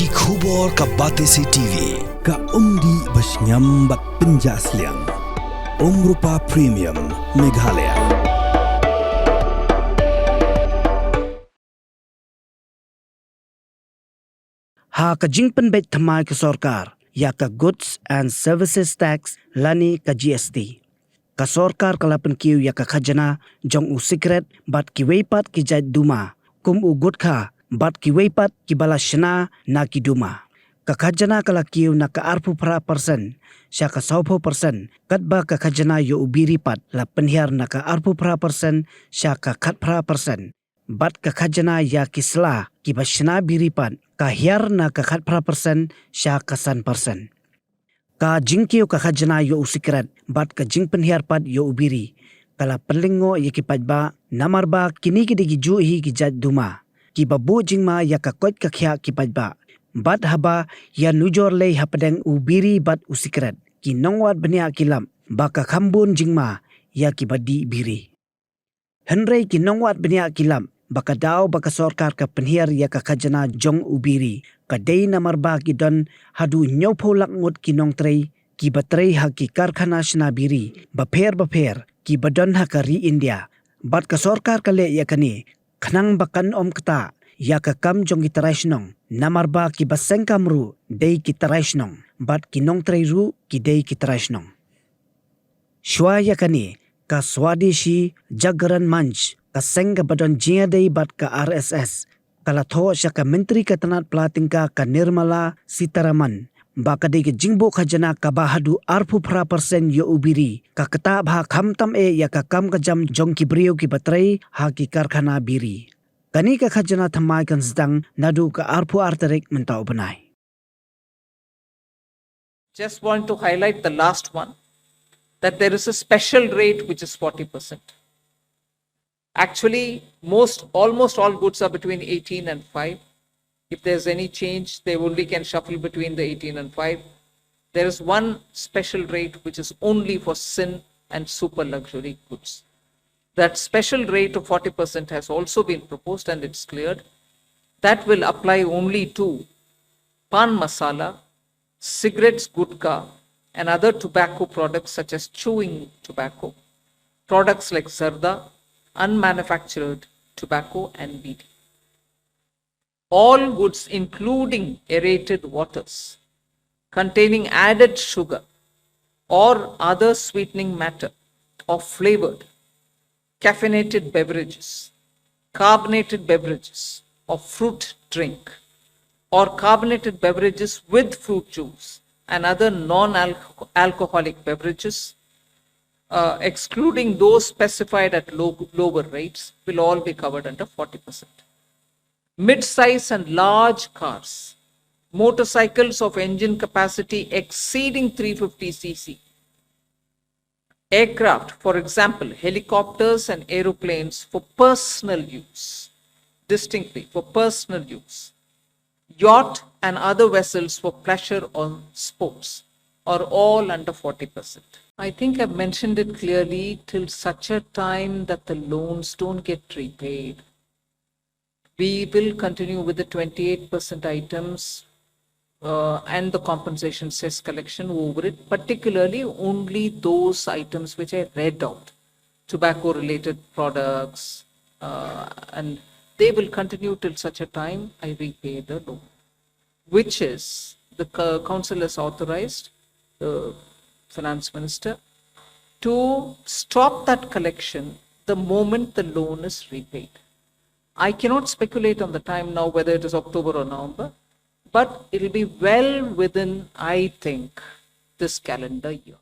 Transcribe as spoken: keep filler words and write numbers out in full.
Ki khubor ka Batesi T V, ka umdih ba shngiam bad pynjah sliang. Umrupa Premium, Meghalaya. Ha ka jingpynbeit thymmai ka sorkar ïa ka Goods and Services Tax lane ka G S T, ka sorkar ka la pynkiew ïa ka khajna jong u sikret bad kiwei pat ki jait duma, kum u gutkha bad kiwei pat kiba la shna na ki duma. Ka khajna ka la kiew na ka arphew phra percent sha ka sawphew percent, katba ka khajna ïa u biri pat la pynhiar na ka arphew phra percent sha ka khatphra percent. Bad ka khajna ïa ki sla kiba shna biri pat ka hiar na ka khatphra percent sha ka san percent. Ka jingkiew ka khajna ïa u sikret bad ka jingpynhiar pat ïa u biri ka la pynlyngngoh ïa ki paidbah, namar ba kine ki dei ki juh hi ki jait duma kiba buh jingma ïa ka koit ka khiah ki paidbah. Bad haba ïanujor lei hapdeng u biri bad u sikret, ki nongwad bniah ki lap ba ka kham bun jingma ïa kiba dih biri. Hynrei ki nongwad bniah ki lap ba ka daw ba ka sorkar ka pynhiar ïa ka khajna jong u biri ka dei namar ba ki don haduh hynñiewphew lak ngut ki nongtrei kiba trei ha ki karkhana shna biri bapher bapher kiba don ha ka ri India. Bad ka sorkar ka leh ïa kane khnang ba kan ym ktah ïa ka kam jong ki trai shnong, namar ba kiba seng kam ruh dei ki trai shnong bad ki nongtrei ruh ki dei ki trai shnong. Shuwa ïa kane, ka Swadeshi Jagran Manch, ka seng kaba don jingïadei bad ka R S S, ka la thoh sha ka Myntri ka tnat pla tyngka ka Nirmala Sitharaman ba ka dei ka jingbuh khajna kaba haduh arphew phra percent ïa u biri ka ktah bha khamtam eh ïa ka kam ka jam jong ki briew kiba trei ha ki karkhana biri. Kane ka khajna thymmai kan sdang naduh ka arphew ar tarik mynta u bnai. Just want to highlight the last one, that there is a special rate which is forty percent. Actually, most, almost all goods are between eighteen and five. If there's any change, they only can shuffle between the eighteen and five. There is one special rate which is only for sin and super luxury goods. That special rate of forty percent has also been proposed and it's cleared. That will apply only to pan masala, cigarettes, gutka, and other tobacco products such as chewing tobacco, products like zarda, unmanufactured tobacco, and bidi. All goods, including aerated waters, containing added sugar or other sweetening matter or flavored caffeinated beverages, carbonated beverages or fruit drink, or carbonated beverages with fruit juice and other non-alcoholic beverages, uh, excluding those specified at low, lower rates, will all be covered under forty percent. Mid-size and large cars, motorcycles of engine capacity exceeding three fifty C C, aircraft, for example, helicopters and aeroplanes for personal use, distinctly for personal use, yacht and other vessels for pleasure or sports are all under forty percent. I think I've mentioned it clearly, till such a time that the loans don't get repaid, we will continue with the twenty-eight percent items, uh, and the compensation cess collection over it, particularly only those items which I read out, tobacco-related products, uh, and they will continue till such a time I repay the loan, which is the co-, council has authorized the finance minister to stop that collection the moment the loan is repaid. I cannot speculate on the time now, whether it is October or November, but it'll be well within, I think, this calendar year.